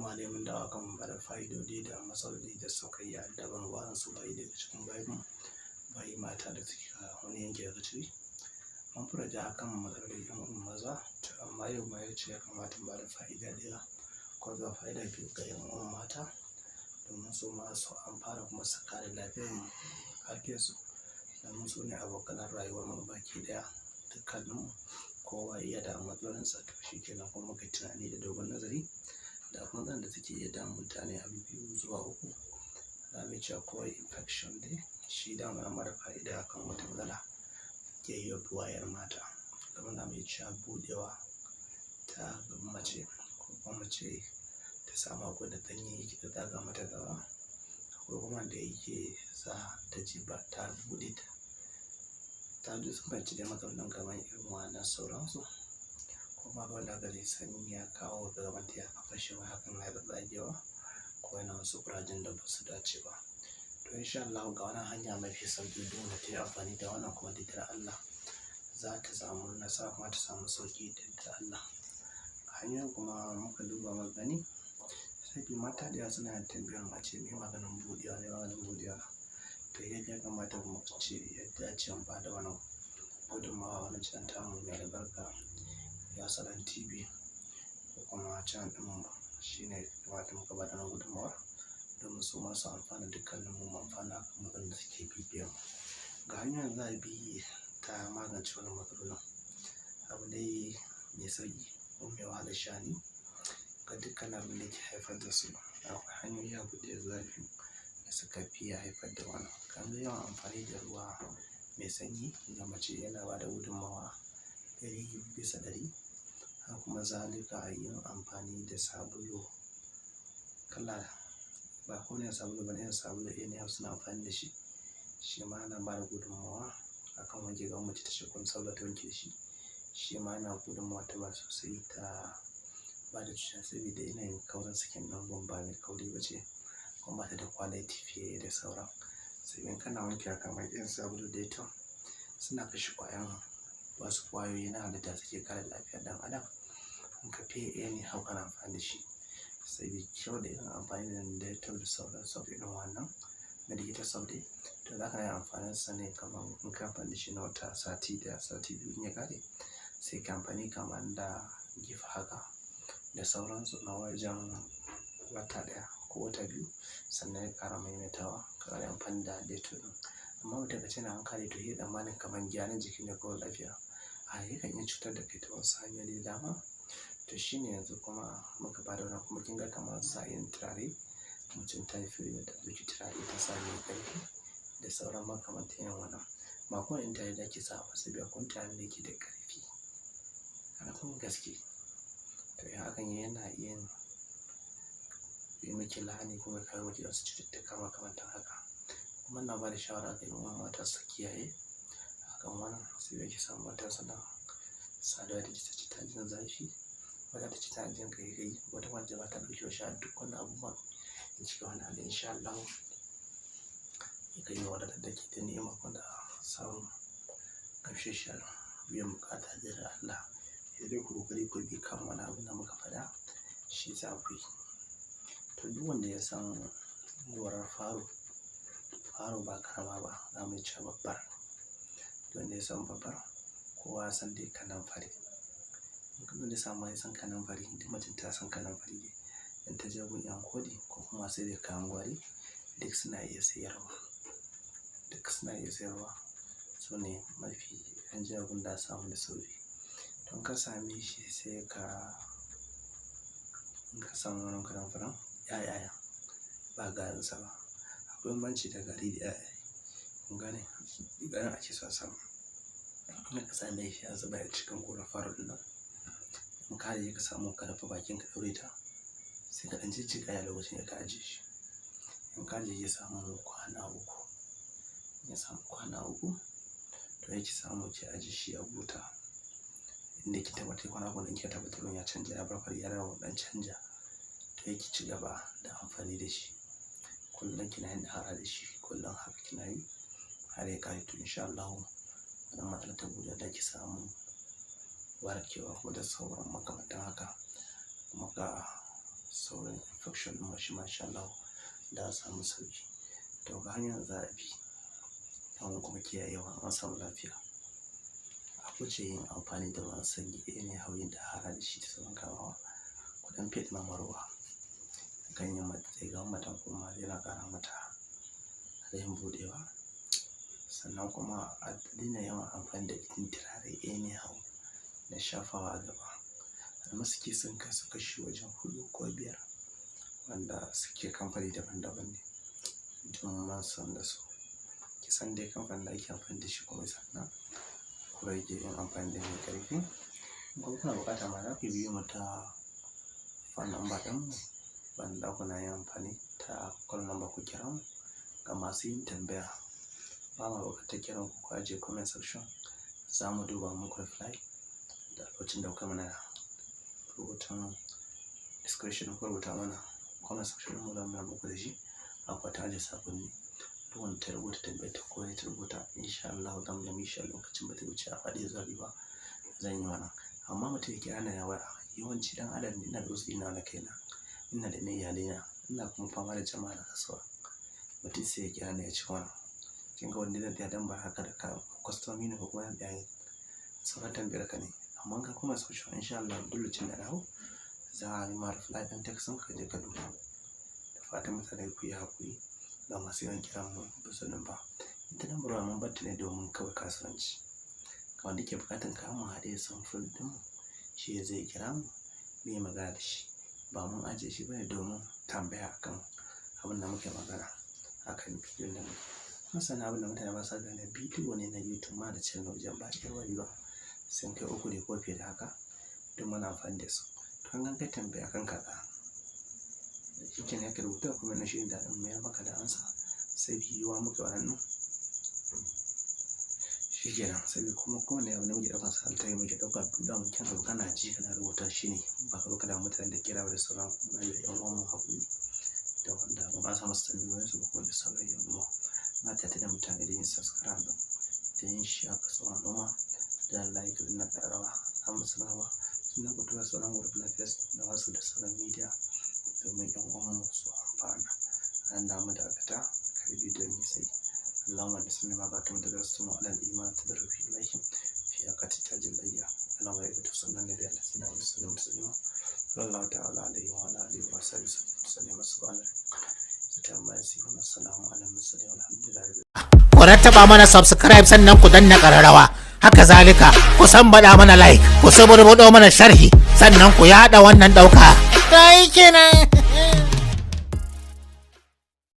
ma dai mun dawo kan bada fa'idodi da matsaloli da suka yi addaban wa'ansu bayi daga cikin bayin bayi mata da suke a wani yanki daga ciki. Mun fara ja akan matsalolin 'yan uwan maza, to amma yau ma ya ce ya kamata mu bada fa'ida ɗaya ko zuwa fa'ida biyu ga 'yan uwan mata domin su ma su amfana kuma su kare lafiyarsu domin su ne abokanan rayuwar mu baki ɗaya dukkaninmu. Kowa iya da matsalolinsa, to shi kenan kuma muka yi tunani da dogon nazari da akwai matsalar da take iya damun mutane abu biyu zuwa uku. Za mu iya cewa kawai infection dai shi dama yana bada fa'ida akan wata matsala ke iya buwayar mata. Kamar za mu iya cewa buɗewa ta gaban mace ko kuma mace ta samu abu da ɗanye yake ɗaga mata gaba, akwai kuma wanda yake sa ta ji ba ta buɗe ta. Ta ji sun fahimci dai matsalolin kamar irin wannan sauransu. Kuma akwai wanda aka ji sanyi ya kawo gaban ta ya fashewa hakan na tsatsagewa ko yana wasu ƙurajen da ba su dace ba. To insha Allahu ga wannan hanya mafi sauƙi duk wanda ta yi amfani da wannan kuma da yardar Allah za ta samu nasara kuma ta samu sauƙi da yardar Allah. Hanyoyin kuma muka duba muka gani, sai mata da yawa suna tambayar mu ace me maganin buɗewa ne maganin buɗewa. To yadda ya kamata mu ce yadda ace mu bada wannan gudummawa wannan channel tamu mai albarka ya Salam TV ko kuma channel ɗin mu shine ya kamata muka bada wannan gudummawar domin su ma su amfana dukkanin mu mu amfana akan matsalolin da suke bibiyar mu. Ga hanyar da za a bi ta magance wannan matsalolin. Abu dai mai sauƙi ko mai wahalar sha'ani ga dukkan abin da yake haifar da su. Akwai hanyoyi abu ɗaya zuwa biyu da suka fiye haifar da wannan. Kamar yawan amfani da ruwa mai sanyi ga mace yana bada gudummawa 100%. Haka kuma zalika yin amfani da sabulu kala ba kowane sabulu bane irin sabulu ɗaya ne suna amfani da shi. Shi ma yana bada gudummawa akan wanke gaban mace ta shiga wani sabulu ta wanke shi. Shi ma yana gudummawa ta ba sosai ta bada cuta saboda yanayin kaurin skin ɗin gun ba mai kauri ba ce kuma bata da quality fiye da sauran. Sai in kana wanke haka kamar irin sabulu Dettol suna kashe ƙwayan wasu ƙwayoyi na halitta suke kare lafiyar ɗan adam. In ka fiye anyhow kana amfani da shi. Saboda kyau da irin amfani da Dettol da sauran soap irin wannan medicated soap dai. To za ka iya amfani sa ne kamar in ka amfani da shi na wata sati ɗaya sati biyu in ya ƙare sai ka amfani kamar da Gift haka da sauransu na wajen wata ɗaya ko wata biyu sannan ya ƙara maimaitawa ka ƙara amfani da Dettol ɗin. Amma mutum ka ce na wanka da to yi tsammanin kamar gyaran jiki ne ko lafiya. A yakan iya cutar da kai ta wasu hanyoyi da dama. To shine yanzu kuma muka bada wannan kuma kin ga kamar sa yin turare mutum ta yi free ta ɗauki turare ta sa mai ƙarfi da sauran makamantan irin wannan. Ba kowane irin turare da ake sawa ba saboda akwai turaren da yake da ƙarfi. Ƙarfin gaske. To hakan yana iya yi miki lahani kuma ya kawo miki wasu cututtuka makamantan haka. Kuma ina bada shawara ga 'yan uwan mata su kiyaye akan wannan sai ki samu wata suna saduwa da ita tace tana jin zafi, wata tace tana jin ƙaiƙayi, wata ma tace bata ɗauke wa sha duk wannan abubuwan in cika wannan hali insha Allahu yakan iya wadatar da ke da ni'ima kuma da samun gamsasshiyar biyan buƙata da yardar Allah. Sai dai ku ƙoƙari ku bi kan wani abun da muka faɗa shi za ku yi. To duk wanda ya san gorar faro, faro ba ƙarama ba za mu iya cewa babbar. Duk wanda ya san babbar kowa ya san dai kanamfari. Duk wanda ya samu ya san kanamfari, duk mace ta san kanamfari dai. In ta je gun 'yan koli ko kuma sai dai kayan gwari duk suna iya sayarwa. Duk suna iya sayarwa. Su ne mafi rinjayen gun da samu da sauri. Don ka same shi sai ka, in ka samu wannan kanamfarin, 'ya'ya ba garinsa ba. Akwai bambanci da gari da 'ya'ya. Kun gane? Garin ake so a samu. In ka same shi ya zuba a cikin gorar faro ɗin nan. In ka ajiye ka samu ka rufe bakin ka ɗaure ta sai ka ɗan jijjiga ya lokacin da ka ajiye shi. In ka ajiye ya samu kwana uku. Ya samu kwana uku to yake samu ki ajiye shi ya huta. Inda ki tabbatar kwana uku in kika tabbatar ruwan ya canja ya bar fari ya dawo ɗan canja to yake ci gaba da amfani da shi. Kullum kina yin ɗahara da shi kullum haka kina yi har ya ƙare to insha Allahu wannan matsalar ta buɗe da ki samu warkewa ko da sauran makamantan haka. Kuma ga Sauran infection ɗin ma shi ma insha Allahu da a samu sauƙi. To, ga hanyar da za a bi domin kuma kiyayewa an samu lafiya. A guje yin amfani da ruwan sanyi anyhow, yin ɗahara da shi da sauran kamawa. Ku ɗan fiye ɗumama ruwa. Ganyen ga matan kuma yana ƙara mata rayin buɗewa. Sannan kuma a daina yawan amfani da turare anyhow na shafawa a gaba. Almasiki sun kasu kashi wajen huɗu ko biyar wanda suke kamfani daban daban ne. Duk mun san da su. Ki san dai kamfanin da ake amfani da shi, kuma sannan ku rage yin amfani da mai ƙarfi. In kuma kuna buƙata ma, za ku biyo mu ta phone number ɗinmu wanda kuna yin amfani ta call number, ku kira mu. Ga masu yin tambaya, ba ma buƙatar kiran ku, ku ajiye comment section, za mu duba muku reply da lokacin da kuka mana rubutun description, ku rubuta mana comment section mu, za mu muku da shi. Akwai ajiye saƙonni. Duk wanda ta rubuta tambayar ta ko ta rubuta, insha Allahu za mu yi shi a lokacin, ba zai wuce awa ɗaya zuwa biyu ba zan yi wannan. Amma mutum ya kira ni a waya, yawanci ɗan adam ne, ina da uzuri na kaina, ina da na iyalaina, ina kuma fama da jama'a na kasuwa. Mutum sai ya kira ni ya ci wannan. Kin ga wanda zan tsaya dan ba haka da ka kwastomomi ne ko kuma zan tsaya sauran tambayar ka ne. Amma in ka comment section, insha Allah duk lokacin da na hau za a yi ma reply ɗin text ɗin, ka je ka duba. Da fatan mutane ku yi haƙuri ga masu yawan kiran mu ba su ba. Ita lambar waya mun bar ta ne domin kawai kasuwanci. Ga wanda ke buƙatar kayan mu haɗe samfur ɗin mu, shi zai kira mu muyi magana da shi. Ba mun ajiye shi bane domin tambaya akan abin da muke magana akan bidiyon da muke. Kuma sannan abin da mutane basa gane, bidiyo ne na YouTube ma da channel wajen ba ɗaya ba biyu ba. Sun kai uku ne ko fiye da haka, duk muna amfani da su. To, in kai tambaya akan kaza, shi kenan ka rubuta kuma na shirin da mayar maka da amsa. Sai biyuwa muka wannan ɗin. Shi kenan, sai kuma kowane abu da muke ɗaukan sa alkhairi muke ɗauka, duk da kyan abu kana ji kana rubuta shi ne ba ka zo ka damu mutane da kira ba da sauran kuma da ƴan uwan mu haƙuri da wanda ba ma sa masu tambayoyin su ba kuma da sauran ƴan uwa. Na tare da mutane da yin subscribe, da yin share ga sauran al'umma, da like da na ƙararrawa alamar sanarwa. Sannan ku tura sauran group na Facebook da WhatsApp da sauran media domin ƴan uwan mu su amfana. Nan zamu dakata kar bidiyon ya tsayi. اللهم نسلم ما قدمت درستم على الإيمان تدرك في الله في أقات تاج الأيام اللهم صلى النبي على سيدنا وسلم وسلم صلى الله تعالى عليه وعلى آله وصحبه وسلم. سبحانه السلام على المرسلين والحمد لله. Ku rattaba mana subscribe, sannan ku danna ƙararrawa. Haka zalika ku sambaɗa mana like, ku suburbuɗo mana sharhi, sannan ku yaɗa wannan ɗauka. Ta yi kenan.